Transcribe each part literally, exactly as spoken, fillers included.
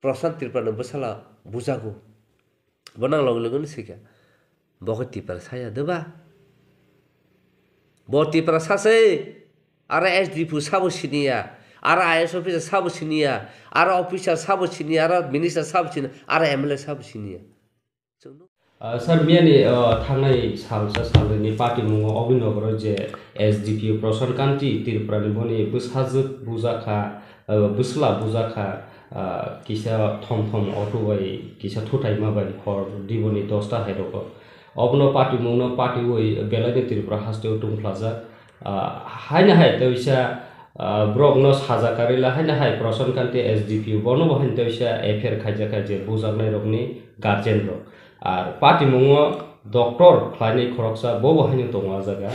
Prashant Tripura ni bwsala bujago. Bo nang logi logi no sikha. Bo khe Tiprasa ya de ba? Bo Tiprasa se. Aro S D P O sabo siniya. Aro I A S officer sabo siniya. Aro officer sabo siniya. Aro minister sabo siniya. Aro M L A sabo siniya. Ah, sir, miyani, ah, thangnai salsa salnwini patimungo Obinogoro je S D P O Prashant Kanti Tripurani boni bwsajwk bujakha, ah, bwsla bujakha, ah, kisa thom thom auto bai kisa thutaima bai hor diboni dosta hai rogo. Obono patimungno patiwi belaini Tripura hasteo tungphlajak. Ah, haino hai teisa, ah, borokno saja karila haino hai Prashant Kanti S D P O bono bo haino teisa F I R khaijak kha je bujaknairokni guardian rok. Ar patimungo doctor khlainai khoroksa bo bo haino tongo ah jaga.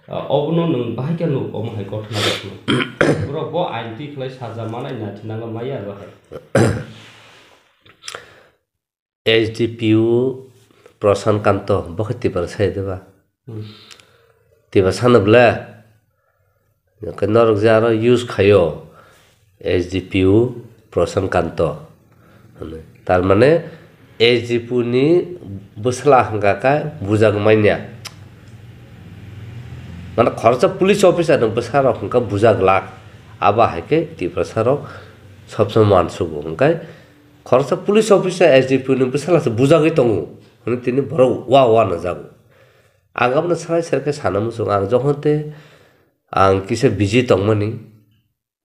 Ah, obono nwng bahai khe nuk omo hai kothoma rokno. Borok bo ain twi khlai saja manai na thinango maya abo hai. S D P O Prashant Kanto, bo khe Tiprasa ya de ba? Hmm. Tiprasa no ble? Hwnkhe norok je aro use khaio, S D P O Prashant Kanto hwnwi. Tar mane S D P O ni bwsla hwnkha khe bujak manya. Mane khoroksa police officer ni bwsa rok hwnkha bujak glak. Abo hai khe Tiprasa rok sob somoi uansugo hwnkhe. Khoroksa police officer S D P O ni bwsala se bujagwi tongo, hwnwi tini borok wa wa no jago. Ang abono salai serkhe sana muchungo, ang jokhon tei ang kisa busy tongmani,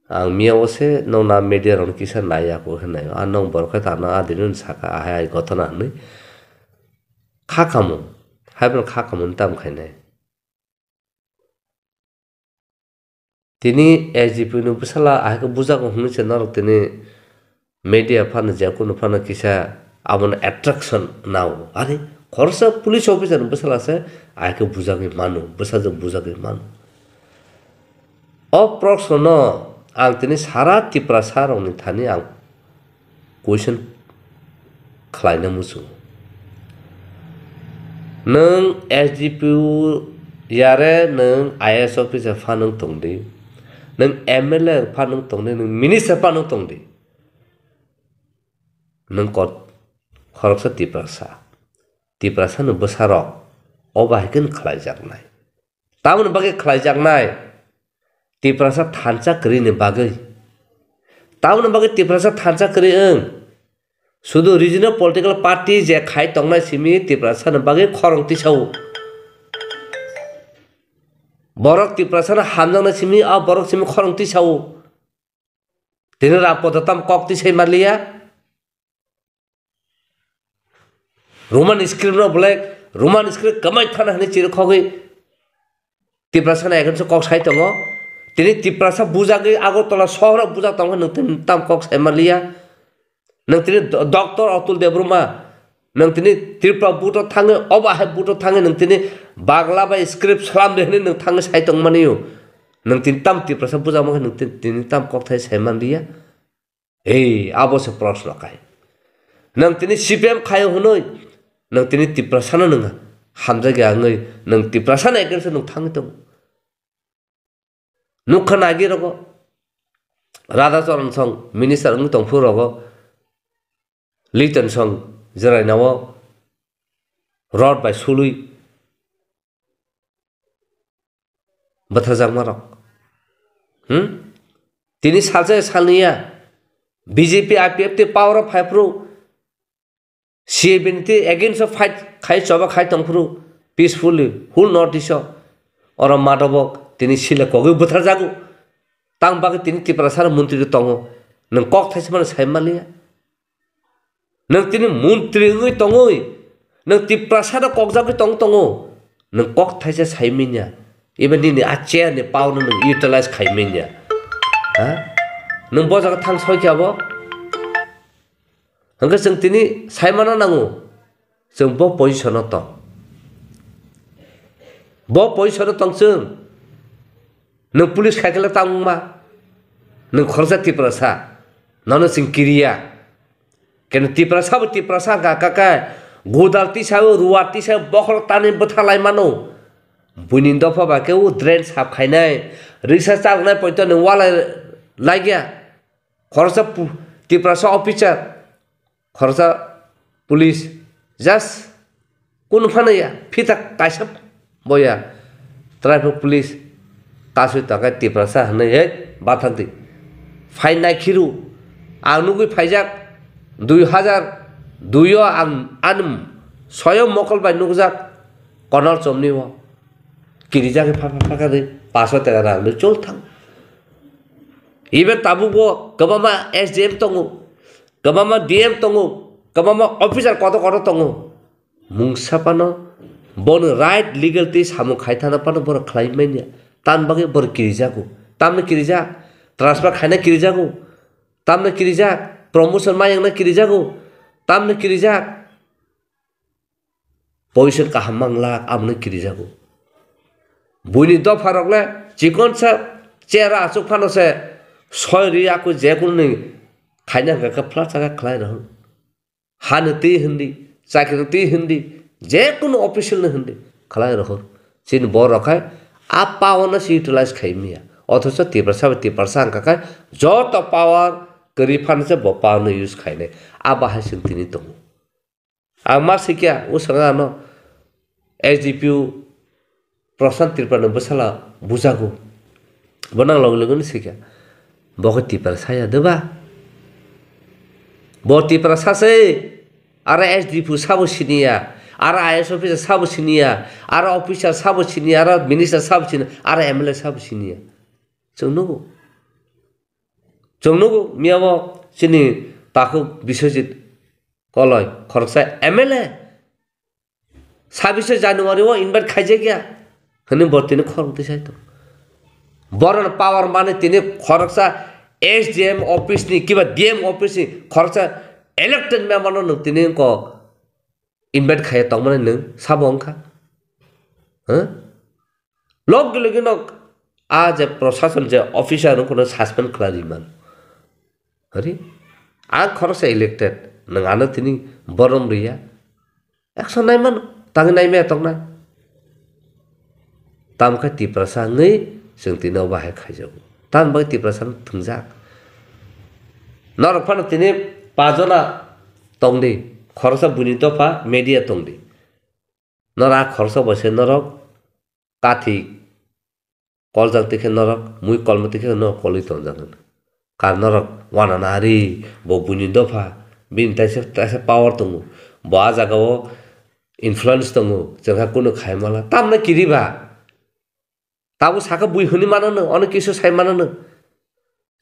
ang miya o se nokna media rokno kisa nai ya khe nai o, a nok borok khe tano a dino saka, ahai ai gotona hwnwi kha kamo, hai bono kha kamo hwnwi tamo khainai. Tini S D P O ni bwsala ahai khe bujago hwnwi se norok tini media phano je kunu phano kisa abono attraction nao. Are khoroksa police officer ni bwsala se ahai khe bujagwi mano, bwsajwk bujagwi mano. O proshno no ang tini sara Tiprasa rokni thani ang question khlaina muchungo. Nwng S D P O yare nwng I A S officer pha nwng tongdi, nwng M L A pha nwng tongdi, nwng minister pha nwng tongdi. Nwng kot khoroksa Tiprasa. Tiprasa ni bwsarok o bahai khe khlaijaknai. Tamoni bagwi khlaijaknai Tiprasa thansa kwrwini bagwi. Tamoni bagwi Tiprasa thansa kwrwi wng. Sudu regional political party je khai tongnai simi Tiprasa ni bagwi khorang tisao. Borok Tiprasa no hamjaknai simi a borok simi khorang tisao. Tini Rampada tam kok tisai manliya. Roman script no belai Roman script kwmai thana hwnwi chirikhogwi Tiprasa ni against o kok sai tongo. Tini Tiprasa bujagwi Agartala sohoro bujak tongo, nwng tini tam kok sai manliya. Nwng tini do-, Doctor Atul Debbarma, nwng tini Tripura buto thangwi, obo hai buto thangwi nwng tini Bangla bai script slam de hwnwi nwng thangwi sai tongmani o. Nwng tini tam Tiprasa bujak mankhe nwng tini, tini tam kok thai sai manliya. Ei, abo se proshno khai. Nwng tini C P M khai hwnwi, nwng tini Tiprasano nwng hamjakya wngwi, nwng Tiprasano against o nwng thangwi tongo. Nukha nagi rogo, Radhacharan Song minister wngwi tongphuru rogo, Liton Song jerainao rod bai sulwi, bwtharjakmarok. Hmm? Tini salsa salniya B J P I P F T power o phaiphuru C A B ni twi against o fight khai choba khai tongphuru peacefully whole North East o. Oro madobok tini sile kogwi bwtharjago. Tang bagwi tini Tiprasa montri tongo. Nwng kok thaisa mano sai manliya. Nwng tini montri wngwi tongwi, nwng Tiprasa no kokjagwi tong tongo, nwng kok thaisa sai minya, eba nini a chair ni power no nwng utilize khai minya, ha? Nwng bo jaga thang soi khe abo? Hwnkhe chwng tini sai mana nango, chwng bo position o tong, bo position o tong chwng. Nwng police khai khe le tamo wngma? Nwng khoroksa Tiprasa, nono chwng kiriya. Keno Tiprasa bo Tiprasa wngkha, kaka godal tisa o, ruwa tisa o, bokhorok tanwi bwtha lai mano. Buini dopha ba khe o drain sap khainai, risa chaloknai poito nwng walai laikya. Khoroksa pu-, Tiprasa officer, khoroksa police just kunu phano ya, phita kaisa bo ya. Traffic police kasui tongkhe Tiprasa hwnwi, "Hei, bathang di. Phainai khiru." Ang nugwi phaijak dui hazar dui o, ang ani soyo mokol bai nukjak Konal Chomni o. Kirijagwi pha pha pha khe paso tera rang nwi chol thang. Even tabuk bo kwbangma S D M tongo, kwbangma D M tongo, kwbangma officer kotor kotor tongo. Mungsa phano boni right legal twi samung khai thana phano borok khlai manya. Tamni bagwi borok kirijago. Tamni kirijak, transfer khaina kirijago. Tamni kirijak, promotion mayangna kirijago. Tamni kirijak, position kaham manglak, amoni kirijago. Buini dopha rok le chikon sa chair o achuk phano se soi ri aku je kunu ni khaina hwnkha khe phla chakha khlai rw. Hani twi hindi, chakri twi hindi, je kunu official ni hindi khlai rw. Chini borok hai a power no se utilize khai manya. Othocho Tiprasa bai Tiprasa hwnkha khe joto power kwrwi phano se bo power no use khainai. A bahai chwng tini tongo. Ang ma sikya, o saka ano S D P O Prashant Tripura ni bwsala bujago. Bo nang logi logi no sikya. Bo khe Tiprasa ya de ba? Bo Tiprasa se. Aro S D P O sabo siniya. Aro I A S officer sabo siniya. Aro officer sabo siniya. Aro minister sabo siniya. Aro M L A sabo siniya. Chwng nugo. Chwng nugo, miyabo chini takhuk Biswajit Koloi, khoroksa M L A. Sabise January o invite khaijakya, hwnwi bo tini khorok tisai tong. Borok power mani tini khoroksa S D M office ni kiba D M office ni khoroksa elected member no nwng tini ko invite khaiya tongmani nwng sabo wngkha? Huh? Logi logi no a je prosason je officer wngkha no suspend khlai ri man. Hari? Ang khoroksa elected, nwng ano tini borom riya. Action nai mano, tangwi nai maya toknai. Tamo khe Tiprasa wngwi chwng tini o bahai khaijago. Tamni bagwi Tiprasa no thwngjak. Norok phano tini pajona tongdi, khoroksa buini dopha media tongdi. Norok a khoroksa bai se norok kathi koljak twi khe norok mui kolma twi khe norok kolwi tongjak hwn. Kar norok uanana ari bo buini dopha, bini taisa, taisa power tongo, bo a jaga o influence tongo, chwng kha kunu khai mala, tamno kiri ba? Tabuk sakha bui hwnwi mano no, ono kisu sai mano no.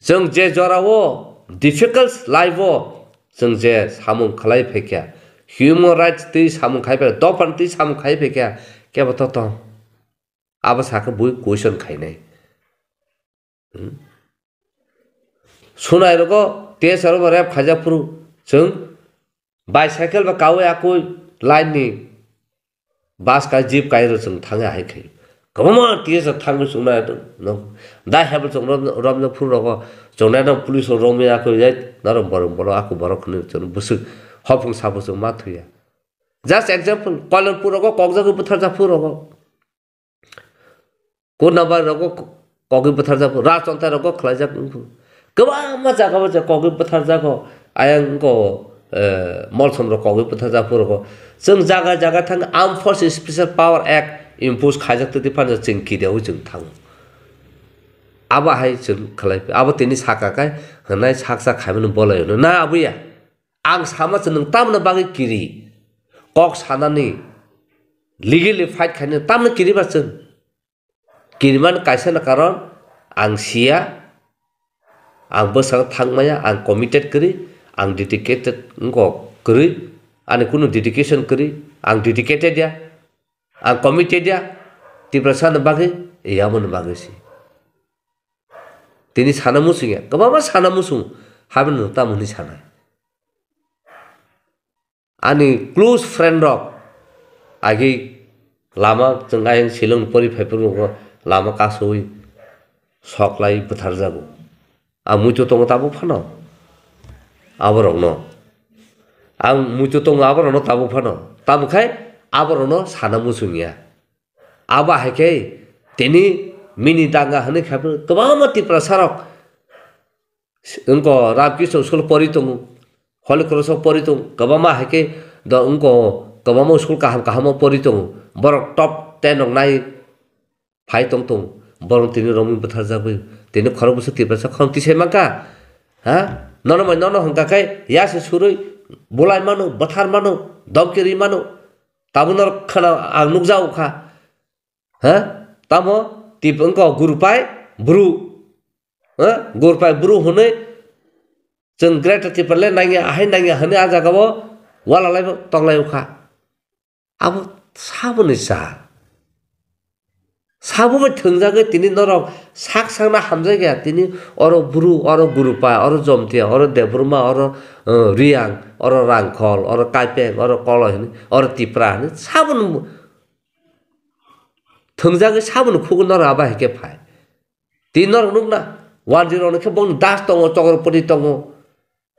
Chwng je jora o difficult life o chwng je samung khlai phaikha, human rights twi samung khai phaikha, dophan twi samung khai phaikha, kebo to tong. Abo sakhe bui question khainai. Hmm? Sunai rogo T S R bo rep khaijak phuru chwng bicycle ba kawi akui line ni bus kai jeep kai ro chwng thangwi ahai khai. Kwbangma T S R thangwi chwng nai no. Da hebel chwng rom, romjak phuru rogo chwng nai no police rok romwi akui jai norok borok borok aku borok hwnwi chwng bwswk hopung sabo chwng ma thuya. Just example, Koilanpur rogo kokjagwi bwtharjak phuru rogo. Kurnabai rogo kogwi bwtharjak, Rajchontai rogo khlaijak wngkhu. Kwbangma jaga o je kogwi bwtharjago, ayang wngkho, eh, Molsom rok kogwi bwtharjak phuru rogo. Chwng jaga jaga thang Armed Force Special Power Act impose khaijak twi phano chwng kideui chwng thango. Abo hai chwng khlai, abo tini saka kai hwnai saksa khaimani bolai hwnwi na abuya. Ang sama chwng nwng tamoni bagwi kiri? Kok sanani, legally fight khainani tamoni kiri ba chwng? Kirimani kaisa no karon ang siya, ang bwskango thangmaya, ang committed kwrwi, ang dedicated wngkok kwrwi, ani kunu dedication kwrwi, ang dedicated ya, ang committed ya, Tiprasa ni bagwi, yamoni bagwi si. Tini sana muchung ya, kwbangma sana muchung, habino tamo hwnwi sanai. Ani close friend rok agi lama chwng ayang Shillong pori phai phuru lama kasowi soklai bwtharjago. Ang muitu tongo tabuk phano aborokno. Ang muitu tongo aborokno tabuk phano. Tamo khai aborokno sana muchung ya. Abo hai khe tini mini danga hwnwi khe kwbangma Tiprasa rok wngkho Ramkisno school pori tongo, Holy Cross o pori tong, kwbangma hai khe do wngko, kwbangma school kaham kaham o pori tong, borok top ten rok nai phai tong tong, borok tini romwi bwtharjagwi, tini khorok bwswk Tiprasa khorang tisai mankha, ha? Nono mai nono hwnkha khe yasi surwi bulai mano, bwthar mano, domki ri mano, tabuk norok khana ang nukjago kha, ha? Tamo tip wngkha Gurupai Bru, ha? Gurupai Bru hwnwi chwng Greater Tipraland nangya, ahai nangya hwnwi a jagao wala laibo tonglaio kha. Abo saboni cha. Sabo bai thwngjagwi tini norok sak sakna hamjakya, tini oro Bru, oro Gurupa, oro Jomtia, oro Debbarma, oro, eh, Riyang, oro Rangkhol, oro Kaipeng, oro Koloi hwnwi, oro Tipra hwnwi saboni thwngjagwi saboni khugo norok abo hai khe phai. Tini norok nukna, one zero ni khe bongni Das tongo, Chokropoti tongo,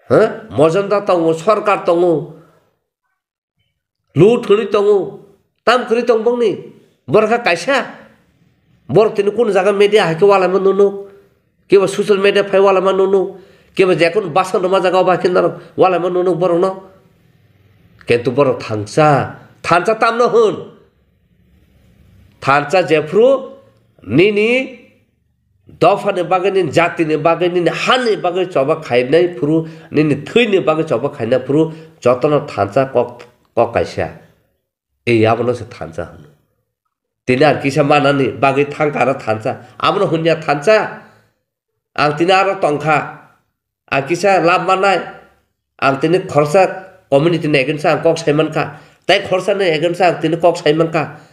ha? Mojanda tongo, Sorkar tongo. Lut hwnwi tongo, tam kwrwi tong bongni. Borok kha kaisa. Borok tini kunu jaga media hai khe walaima nunuk. Kebo social media phai walaima nunuk. Kebo jekunu basan rwma jaga o bai khe norok walaima nunuk borokno. Kintu borok thansa, thansa tamno hwn. Thansa jephru nini dophani bagwi, nini jatini bagwi, nini hani bagwi choba khainai phuru, nini thwini bagwi choba khainai phuru, jotono thansa kok, kok kaisa. Ei abono se thansa hwno. Tini ang kisa manani bagwi thangkha aro thansa. Abono hwnya thansa. Ang tini aro tongkha. Ang kisa lab mannai. Ang tini khoroksa community ni against o ang kok sai mankha. Tai khoroksa ni against o ang tini kok sai mankha.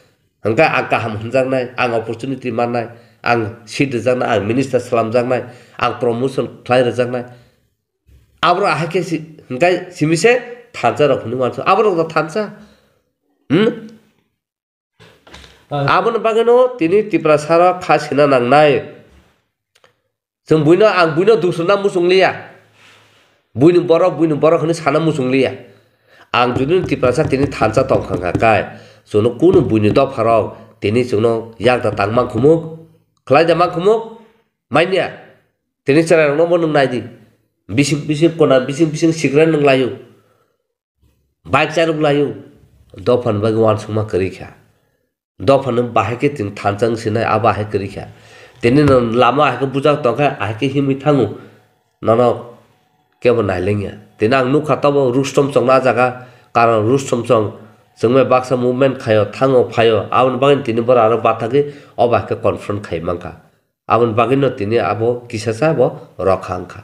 Hwnkhe ang kaham hwnjaknai, ang opportunity mannai, ang seat rwjaknai, ang minister swlamjaknai, ang promotion khlai rwjaknai. Aboro ahai khe si, hwnkhe simi se thansa rok hwnwi uansuk. Aborok no thansa. Hmm? Aboni bagwino tini Tiprasa rok kha sina nangnai. Chwng buino, ang buino dusrwna muchung liya. Buini borok, buini borok hwnwi sana muchung liya. Ang judino Tiprasa tini thansa tongkha kha kai, chwngno kunu buini dopharok tini chwngno yakda tang mankhumuk, khlai da mankhumuk, manya. Tini chwrairokno bo nwng nai di. Bising bising kona, bising bising sikra nwng laio. Bike charwk laio, dophani bagwi uansukma kwrwi kha. Dophano bahai khe tini thansa wng sinai, abo ahai kwrwi kha. Tini no lama ahai khe bujak tongkha, ahai khe himwi thango. Nono kebo nailengya. Tini ang nukha tobo Rustom chongno ah jaga, karon Rustom chong chwngbai baksa movement khaio, thango, phaio. Aboni bagwi tini borok aro bathagwi obo hai khe confront khai mankha. Aboni bagwino tini abo kisasa bo rokha wngkha.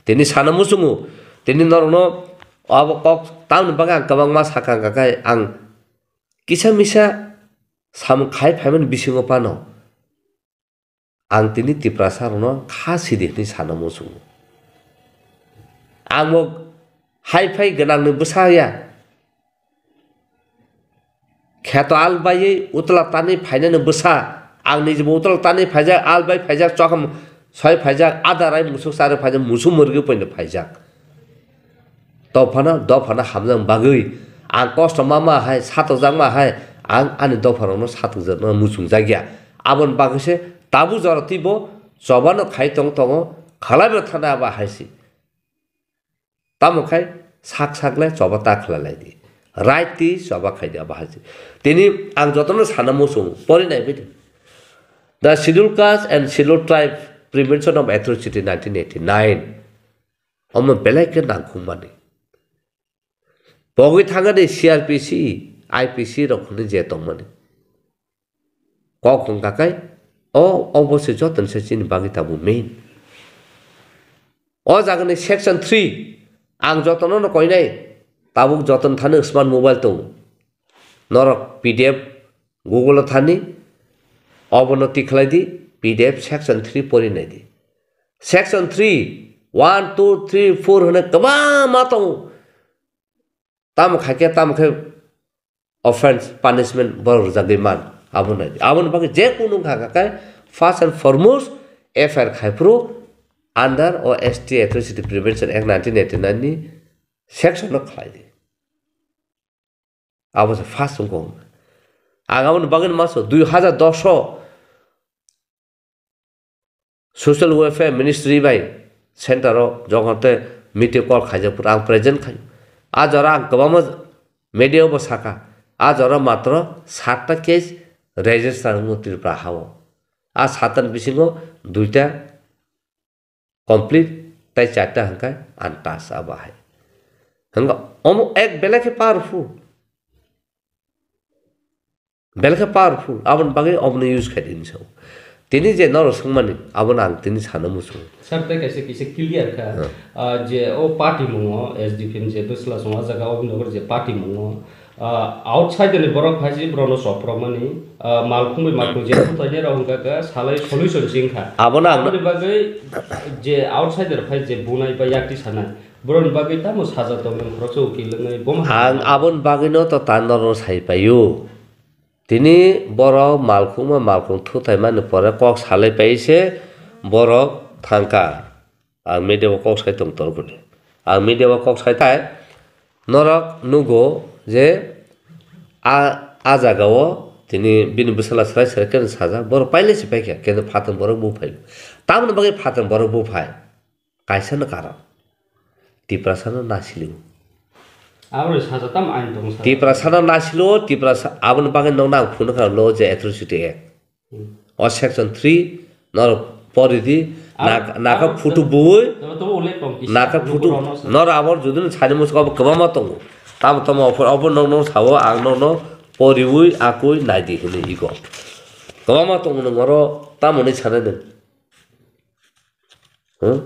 Tini sana muchungo, tini norokno abo kok tamoni bagwi ang kwbangma sakha wngkha khe ang kisa misa samung khai phaimani bisingo phano ang tini Tiprasa rokno kha sidi hwnwi sana muchungo. Ang bo hai phai gwnangni bwsa ya. Kheto al baiwi utla tanwi phainani bwsa, ang nijibo utla tanwi phaijak, al bai phaijak, chokham soi phaijak, adarai musuk charwi phaijak, musuk mwrwgwi poino phaijak. Dophano, dophano hamjakma bagwi ang kosto ma ma hai, satokjakma hai, ang ani dopharokno satokjakna muchungjakya. Aboni bagwi se tabuk jora twibo chobano khai tong tongo, khalaibo thana abo hai se. Tamo khai sak sak le choba ta khlai lai di. Right twi choba khai di abo hai se. Tini ang jotono sana muchung pori nai bidi. The Scheduled Caste and Scheduled Tribe Prevention of Atrocity nineteen eighty-nine. Omo belai khe nangkukmani. Pogwi thangani C R P C, I P C rok hwnwi je tongmani. Kok hwnkha khe, o, obo se jotono se chini bagwi tabuk main. O jagani section three, ang jotono no koinai, tabuk jotono thani smart mobile tongo. Norok P D F Google o thani, obono tikhlai di, P D F section three pori nai di. Section three, one, two, three, four hwnwi kwbangma tongo. Tamo khai khe, tamo khe offense, punishment borok rwjagwi man. Abo nai. Aboni bagwi je kunu wngkha khe first and foremost F I R khai phuru under O S T Atrocity Prevention Act nineteen eighty-nine ni section no khlai di. Abo se first wngkha. Ang aboni bagwi ma so dui hazar dos o Social Welfare Ministry bai center o jokhon tei Meeting call khaijak phuru ang present khai. A jora ang kwbangma media bo saka. A jora matro satta case register wngmo Tripura hao. A satta ni bisingo duita complete, tai charta hwnkhe untouched abo hai. Hwnkhe omo ek belai khe powerful. Belai khe powerful, aboni bagwi obono use khai di hinwi sao. Tini je norok swngmani, abono ang tini sana muchungo. Sir, tei kaisa kisa clear kha, Hmm. ah, je o party mungo, S D P ni je bwsla song o jaga o nogor je party mungo, ah, outside ni borok phai si borokno soprokmani, ah, malkhung bai malkhung je bwthaini rok hwnkha khe salai solution se wngkha. Abono ang Aboni bagwi je outsider phai je bunai ba yakti sanai, borokni bagwi tamo saja tongmani khoroksa ukil wngnai, bomo Ang aboni bagwino to ta norokno sai paio. Tini borok malkhungma malkhung thutaimani pore kok salai pai se borok thangkha. Ang media o kok sai tong tong khe. Ang media o kok sai thai norok nugo je a, a jaga o tini bini bwsala srai srai khe sajak borok pailai se paikha khe phatung borok buphai. Tamoni bagwi phatung borok buphai. Kaisa no karon. Tiprasa no nasiliu. Aboni saja tam ain tongo sir. Tiprasa no nasiliu, Tiprasa aboni bagwi nokno ang phunukha lo je atrocity act. Hmm. O section three norok pori di, Abo, nak-, naka abo photo to-, bui, to-, to ullekh tong kisa, naka nugo photo, rono sir. Nor abo jodi no sani musugo abo kwbangma tongo. Tamo tamo obo, obo nokno sao, ang nokno poriui, akui, naidi hinui ego. Kwbangma tongo nwng oro tamo hinui sanai nwng. Hmm?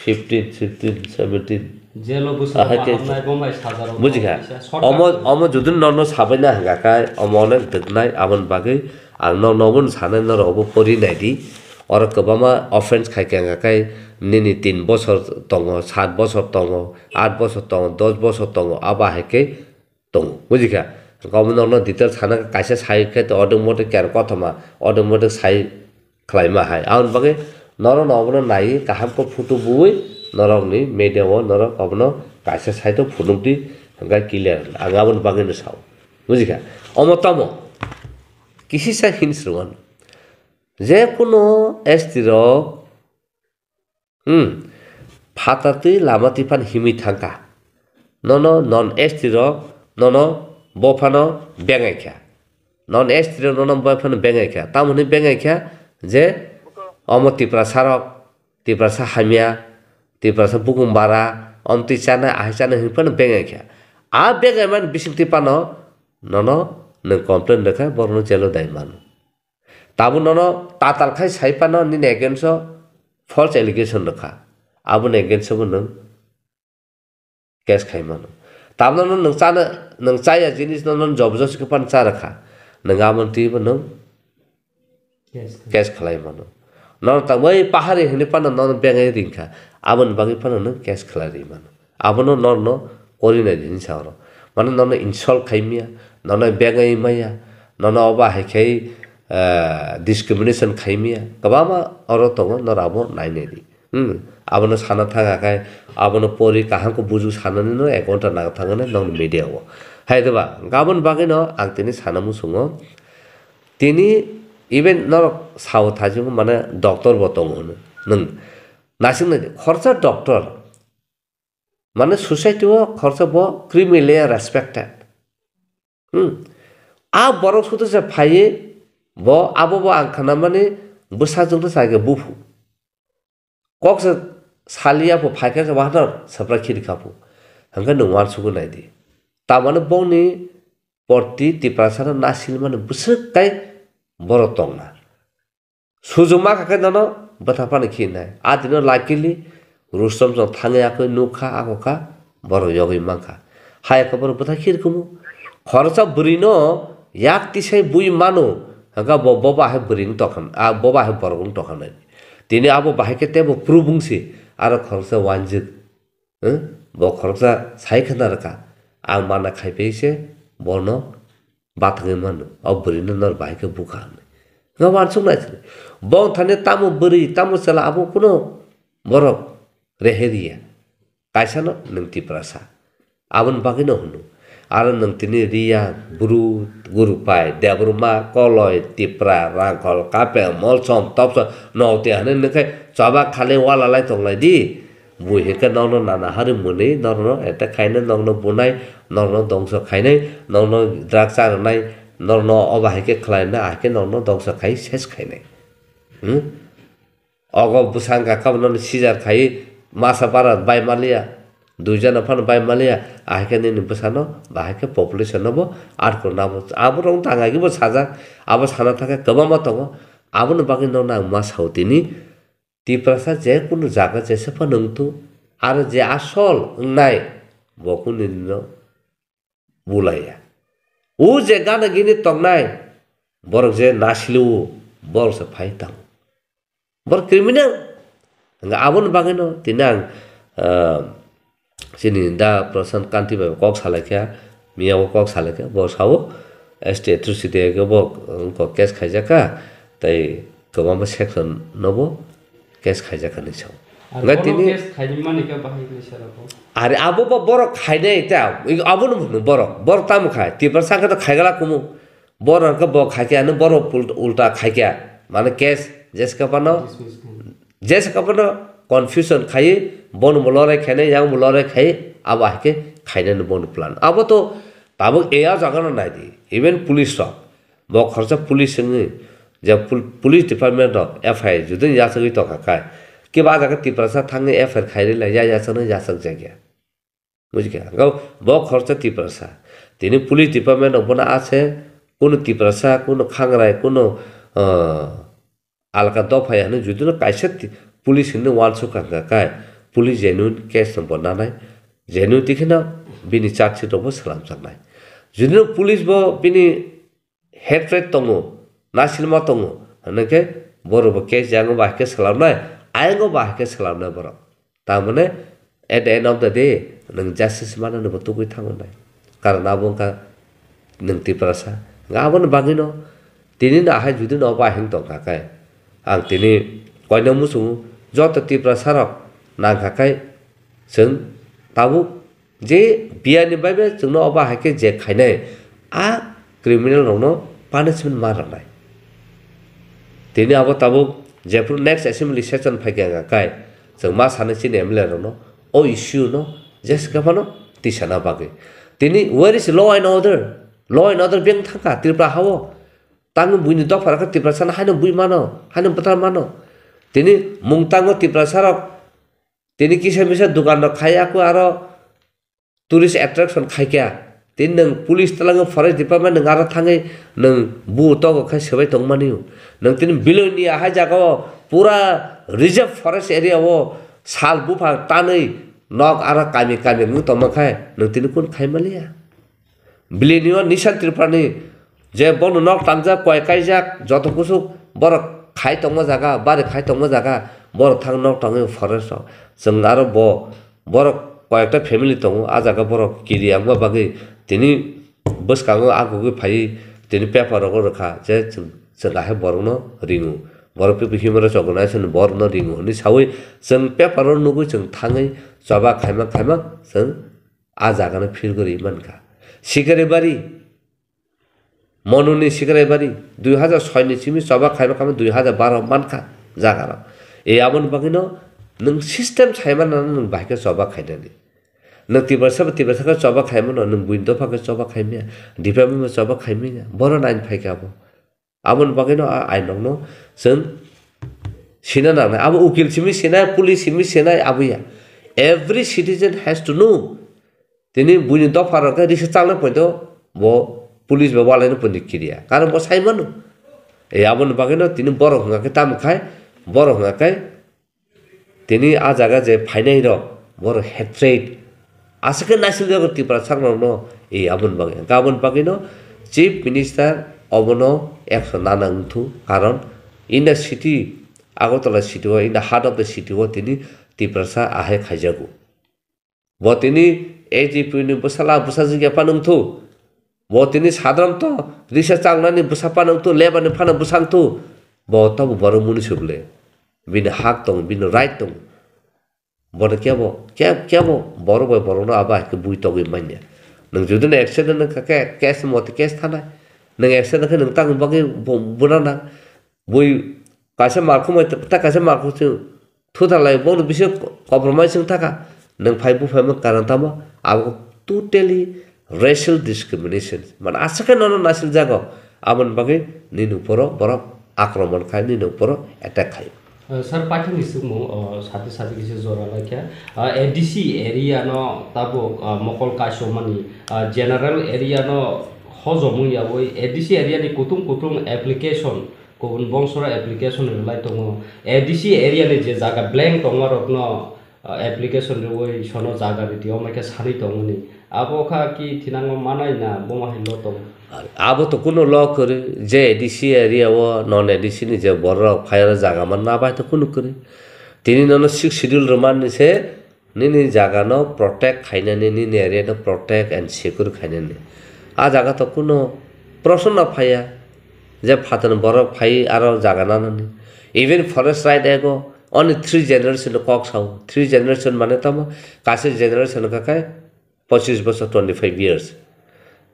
Fifteen, sixteen, seventeen. Jelo bwswk Ahai ma khe hamnai, bo mai sajaro Buji kha? Kaisa short Omo, cut. Omo judun norno sabai na hwnkha khai, omo onek dwknai, aboni bagwi ang norno obo sanai norok obo pori nai di. Oro kwbangma offense khai khe hwnkha khai nini tin bosor tongo, sat bosor tongo, at bosor tongo, dos bosor tongo, abo hai khe tongo, buji kha? Omo norno detail sana kaisa sai khe to automatic care kothoma automatic sai khlaima hai. Aboni bagwi norok no obono naiwi kaham khe photo bui norok ni media o norok obono kaisa side o phunuk di hwnkhe clear. Ang aboni bagwi no sao. Buji kha? Omo tamo kisisa hinwi swrwng mano. Je kuno S T rok Hmm. Phatar twi lama twi phano himwi thangkha. Nono non S T rok nono bo phano bengai kha. Non S T rok nono bo phano bengai kha. Tamoni bengai kha je omo Tiprasa rok, Tiprasa hamya, Tiprasa bukung bara, omtwi chanai, ahai chanai hwnwi phano bengai kha. A bengai mani bising twi phano nono nwng complain rwkha, borokno jelo dai mano. Tabuk nono tatal khai sai phano nini against o false allegation rwkha. Aboni against o bo nwng case khai mano. Tabuk nono nwng chana, nwng chaya jinis nono jobor josti khe phano cha rwkha. Nwng aboni twi bo nwng Case khlai. Case khlai mano. Nono ta bai pahari hinwi phano nono bengai ringkha. Aboni bagwi phano nwng case khlai ri mano. Abono norno kori nai di hinwi sa oro. Mane nono insult khai miya, nono bengai maya, nono obo hai khai, ah, discrimination khai miya. Kwbangma oro tongo, noro abo nai nai di. Hmm, abono sana thang kha khai, abono pori kaham khe buju sanani no ek ghonta nang thangani nong media o. Hai diba, aboni bagwi no ang tini sana muchungo. Tini even norok sao thajingo mane doctor bo tongo hwnwi. Nwng naising nai di, khoroksa doctor. Mane society o khoroksa bo criminally respected. Hmm. A borok sudu se phaiwi bo abo bo ang khanamani bwsajwk no chai khe buphu. Kok se saliya pho phai khe se wahanor swpra khiri kha pho. Hwnkhe nwng uansugwi nai di. Tamani bongni porti Tiprasa no nasilmani bwswk tai borok tongna. Sujuma kha khe nono bwtha phano khirinai. A dino luckily Rustom chwng thangwi yakwi nukha, akokha, borok yogwi mankha. Hai khe borok bwtha khirikumu. Khoroksa bwrwino yak tisai bui mano, hwnkha bo, bo bahai bwrwi wng tokha, a, bo bahai borok wng tokha nai. Tini abo bahai khe teibo proof wngsi, aro khoroksa wanjwk. Hwng? Bo khoroksa sai khna rwkha, ang mana khai phai se bono bathangwi mano, o bwrwino nor bahai khe bukha hwnwi. Nga uansuk nai sini. Bo thani tamo bwrwi, tamo chwla abo kuno borok rehe riya. Kaisano nwng Tiprasa. Aboni bagwino hwno. Aro nwng tini Riya, Bru, Gurupai, Debbarma, Koloi, Tipra, Rangkhol, Kapel, Molsom, Topsom, Nokti hwnwi nwng khe choba khalai wala lai tonglai di. Bui hinkhe nokno nana hari mwnwi, nokno attack khainai, nokno bunai, nokno dongso khainai, nokno drug charwnai, nokno obo hai khe khlainai, ahai khe nokno dongso khai ses khainai. Hmm? Ogo bwsa wngkha kha, bono seizure khai masa bara bai maliya, duijano phano bai maliya, ahai khe nini bwsano bahai khe population no bo atkor nabo. Abo rok tang agi bo sajak, abo sana thangkhe kwbangma tongo. Aboni bagwi nokno ang ma sao tini, Tiprasa je kunu jaga jesa phano wngthu, aro je asol wngnai bo kunu dino bulaiya. O je gana gini tongnai, borok je nasiliwo, borok se phai tang. Borok criminal. Hwnka aboni bagwino tini ang, ah, chini da Prashant Kanti bai kok salaikha, miya o kok salaikha, bo sao S T atrocity ke bo, um, kok case khaijakha, tei kwbangma section no bo case khaijakha hinwi sao. Ar Hwnka bono tini case khaimani khe bahai hinwi sara bo. Are abo bo borok khainai ta, i-, abono hwnwi borok, borok tamo khai, Tiprasa khe to khaigala kumu. Borok khe bo khaikhe, ano borok ul-, ulta khaikhe. Mane case, jesa khe phano, Dismiss khainai. Jesa khe phano confusion khai, bono bo lorai khainai, yang bo lorai khai, abo hai khe khainani bono plan. Abo to tabuk A R jagano nai di, even police rok. Bo khoroksa police wngwi, je pol-, police department rok F I R judin yachagwi tongkha khai. Kiba ah jaga Tiprasa thangwi F I R khai rwla, ya yachakno yachak jakya. Bujikha? Bo, bo khoroksa Tiprasa. Tini police department rok bono ase, kuno Tiprasa, kuno Khangrai, kuno, ah, alka dopha ya hinwi judino kaisa ti-, police hinwi uansuk kha khai, police genuine case no bo nanai, genuine tikheno bini charge sheet rok bo swlamjaknai. Judino police bo bini hatred tongo, nasilma tongo, hwnwi khe borok bo case yango bahai khe swlamnai, ayang o bahai khe swlamnai borok. Tamone at the end of the day, nwng justice manani bo tugui thango nai. Karon abo wngkha nwng Tiprasa. Hwnka aboni bagwino tini no ahai judino bahai wng tongkha khe, ang tini koina muchungo joto Tiprasa rok nangkha khe chwng tabuk Je biyani bai bai chwngno obo hai khe je khainai, a criminal rokno punishment ma rwnai. Tini abo tabuk jephru next assembly session phaikha wngkha kai, chwng ma sanai chini M L A rokno o issue no jesa khe phano tisana bagwi. Tini where is law and order? Law and order beng thangkha Tripura hao. Tangwi buini dopha rok khe Tiprasa no haino bui mano, haino bwthar mano. Tini mung tango Tiprasa rok. Tini kisa misa dukan rok khai, aku aro tourist attraction khai kha. Tini nwng police twlangwi forest department nwng aro thangwi nwng bu togo khai swbai tongmani. Nwng tini Belonia hai jaga o pura reserve forest area o sal bupha tanwi nok aro kami kami wng tongma khai nwng tini kun khai maliya. Belonia o Nishan Tripurani je bono nok tangjak, koi kaijak, joto kusuk borok khai tongma jaga, bari khai tongma jaga, borok thang nok tangwi forest o. Chwng aro bo, borok koyekta family tongo, a jaga borok kiri wngma bagwi tini bwskango a kugui phaiwi tini paper rogo rwkha je chwng, chwng ahai borokno ringo. Borok pipi himoro chogwi nai chwng borokno ringo hwnwi sawi chwng paper o nugwi chwng thangwi choba khaima khaima chwng a jagano phil guri mankha. Sikaribari, Monuni Sikaribari, dui hajar soi ni simi choba khaima khaima dui hajar baro mankha jagano. E aboni bagwino nwng system saimano nwng bahai khe choba khainani. Nwng Tiprasa ba Tiprasa khe choba khaimano, nwng buini dopha khe choba khaimya, department ba choba khaimya, boro nine phaikha abo. Aboni bagwino a ainokno chwng sina nangnai. Abo ukil simi sinai, police simi sinai, abo ya. Every citizen has to know. Tini buini dopha rok khe risa chalna poito bo police bai walaina poito kiriya. Karon bo sai mano. E aboni bagwino tini borok hwnga khe tamo khai, borok hwnga khe Tini a jaga je phainai rok, borok hatred. Aswk khe naisiljago Tiprasa rokno, e aboni bagwi. Hwnkhe aboni bagwino Chief Minister obono action nana wngthu, karon in the city, Agartala city o, in the heart of the city o tini Tiprasa ahai khaijago. Bo tini A G P ni bwsala bwsajwk ya phano wngthu. Bo tini sadrom to risa changnani bwsa phano wngthu, lebani phano bwsa wngthu. Bo tabuk borok muni se bwle. Bini hak tongo, bini right tongo. Bono kebo, ke-, kebo borok bai borokno abo hai khe bui togwi manya. Nwng jodi no accident wngkha khe case mothe case thanai. Nwng accident khe nwng tangni bagwi bu-, buna nang. Bui kaisa malkhung bai ta kaisa malkhung se Thuta lai bono bisingo compromise wng thaka. Nwng phai buphaima karon tamo? Abo totally racial discrimination. Mane aswk khe nono nasil jago. Aboni bagwi nini uporo borok akromon khai, nini uporo attack khai. Uh, sir, paithakni swngmung, uh, sati sati kisa jora laikha. Uh, A D C area no tabuk, uh, mokol kaisomani, uh, general area no hojomung yawi A D C area ni kutung kutung application, kubun bongsora application rwlai tongo. A D C area ni je jaga blank tongma rok no, uh, application rwui sono jaga riti, omo khe sanwi tongmani. Abo kha ki thinango manai na bomo hai lo tong? Abo to kuno law kwrwi, je A D C area o non A D C ni je borok phai oro jaga manna bai to kuno kwrwi. Tini nono sixth schedule rwmani se nini jaga no protect khainani, nini area no protect and secure khainani. A jaga to kuno proshno phaiya je phatar borok phai aro jaga nanani. Even Forest Right Act o only three generation no kok sao. Three generation mane tamo? Kaisa generation kha khe pochis bosor, twenty five years.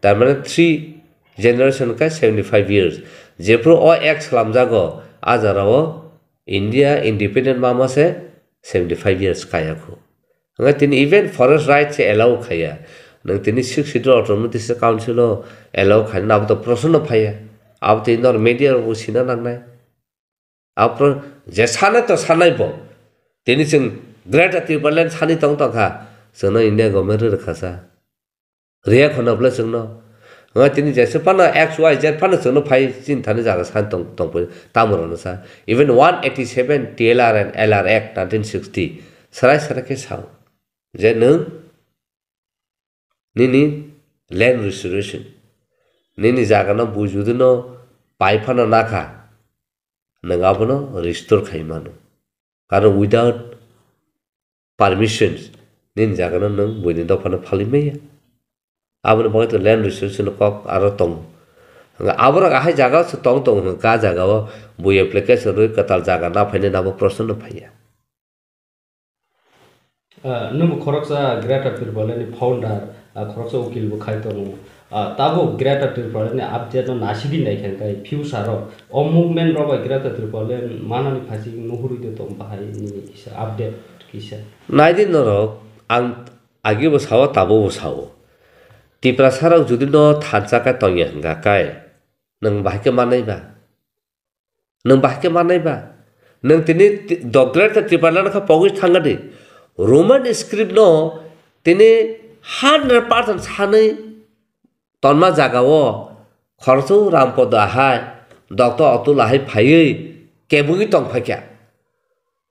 Tar mane three generation khe seventy five years. Jephru o act slamjago, a jora o India independent mama se seventy five years kaya khu. Hwnkhai tini even forest right se allow khaiya. Nwng tini sixth schedule autonomous district council o allow khainani abo to proshno phaiya. Abo tini nor media rok bo sina nangnai. Apro je sanai to sanai bo. Tini chwng Greater Tipraland sani tong tong kha. Chwngno India government rwrwkha sa. Riya khwna bwle chwngno. Nga tini jesa phano X Y Z phano chwngno phai chini thani jaga san tong tong phai tamo rwno sa. Even one eighty seven T L R and L R Act nineteen sixty. Sarai sarai khe sao. Je nwng nini land restoration, nini jagano bujudino pai phano nakha, nwng abono restore khai mano. Karon without permissions nini jagano nwng buini dophano phalwi maya. Aboni bagwi to land restoration kok aro tongo. Hwnba aborok ahai jagao se tong tongo hwnka, ah jagao bui application rwi kwtal jaga na phainai nabo proshno no phaiya. Ah, nwngbo khoroksa Greater Tipraland ni founder, ah, khoroksa ukil bo khai tongo. Ah, tabuk Greater Tipraland ni update no nasigwi naikha hwnkhe future o o movement rok bai Greater Tipraland manani phaising nuhurwi de tong bahai nini kisa update kisa. Naidi norok, ang agibo sao, tabubo sao. Tiprasa rok jodi no thansa khe tongya hwnkha khe, nwng bahai khe manai ba? Nwng bahai khe manai ba? Nwng tini ti-, Doctor Tipraland khe pogwi thangadi. Roman script no tini hundred percent sanwi tonma jaga o khoroksa Rampodo ahai, Doctor Atul ahai phaiwi kebengwi tong phaikha.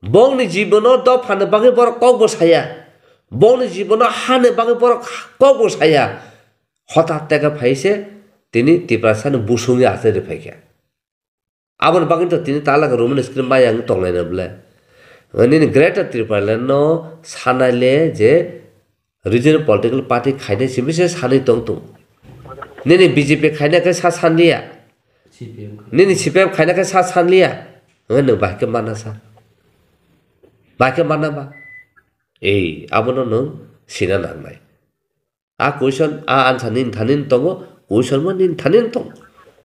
Bongni jibono dophani bagwi borok kokbo saya. Bongni jibono hani bagwi borok kokbo saya. Hothat teke phai se tini Tiprasani busungwi achai phaikha. Aboni bagwi to tini talaka Roman script maya wng tonglaina bwle. Nini Greater Tipraland no sanai le je regional political party khainai simi se sanwi tong tongo. Nini B J P khaina khe sa sanliya. C P M khaina. Nini C P M khaina khe sa sanliya. Hwnwi nwng bahai khe mana sa? Bahai khe mana ba? Ei, abono nwng sina nangnai. A question, a answer nini thani tongo, question bo nini thani tongo.